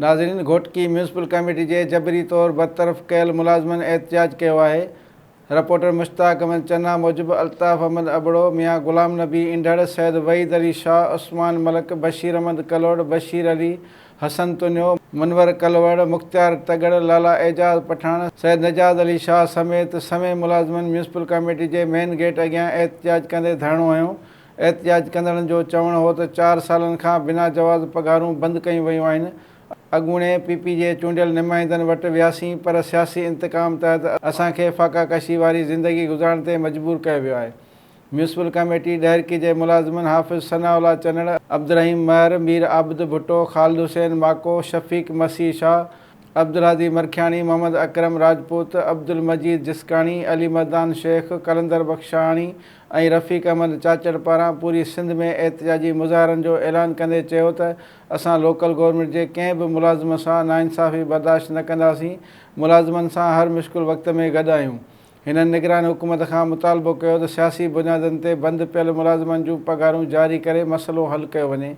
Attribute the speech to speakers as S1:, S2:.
S1: ناظرين Ghotki municipal committee جي جبري طور برطرف ڪيل ملازمن احتجاج ڪيو آهي. رپورٽر مشتاق احمد چنا موجب الطاف احمد ابڙو، ميان غلام نبي انڍڙ، سيد وحيد علي شاهه، عثمان ملڪ، بشير احمد ڪلوڙ، بشير علي، حسن تنيو، منور ڪلوڙ، مختيار تڳڙ، لالا اعجاز پٺاڻ، سيد نجاد علي شاهه سميت سوين ملازمن ميونسپل ڪميٽي جي مين گيٽ اڳيان احتجاج ڪندي ڌرڻو هنيو. احتجاج ڪندڙن جو چوڻ هو ته چار سالن کان بنا جواز پگهارون بند ڪيون ويون آهن، اڳوڻي پي پي جي چونڊيل نمائندن وٽ وياسين پر سياسي انتقام تحت اسان کي فاقا ڪشي واري زندگي گذارڻ تي مجبور ڪيو ويو آهي. ميونسپل ڪميٽي ڏهرڪي جي ملازمن حافظ ثناء الله چنڙ، عبدالرحيم مهر، مير عابد ڀٽو، خالد حسين ماڪو، شفيق مسيح شاهه، عبدالهادي مرکياڻي، محمد اڪرم راجپوت، عبدالمجيد جسڪاڻي، علي مردان شيخ، قلندر بخش شاهاڻي ۽ رفيق احمد چاچڙ پاران پوري سنڌ ۾ احتجاجي مظاهرن جو اعلان ڪندي چيو ته اسان لوڪل گورنمينٽ جي ڪنهن به ملازم سان ناانصافي برداشت نه ڪنداسين، ملازمن سان هر مشڪل وقت ۾ گڏ آهيون. هنن نگران حڪومت کان مطالبو ڪيو ته سياسي بنيادن تي بند پيل ملازمن جون پگهارون جاري ڪري مسئلو حل ڪيو وڃي.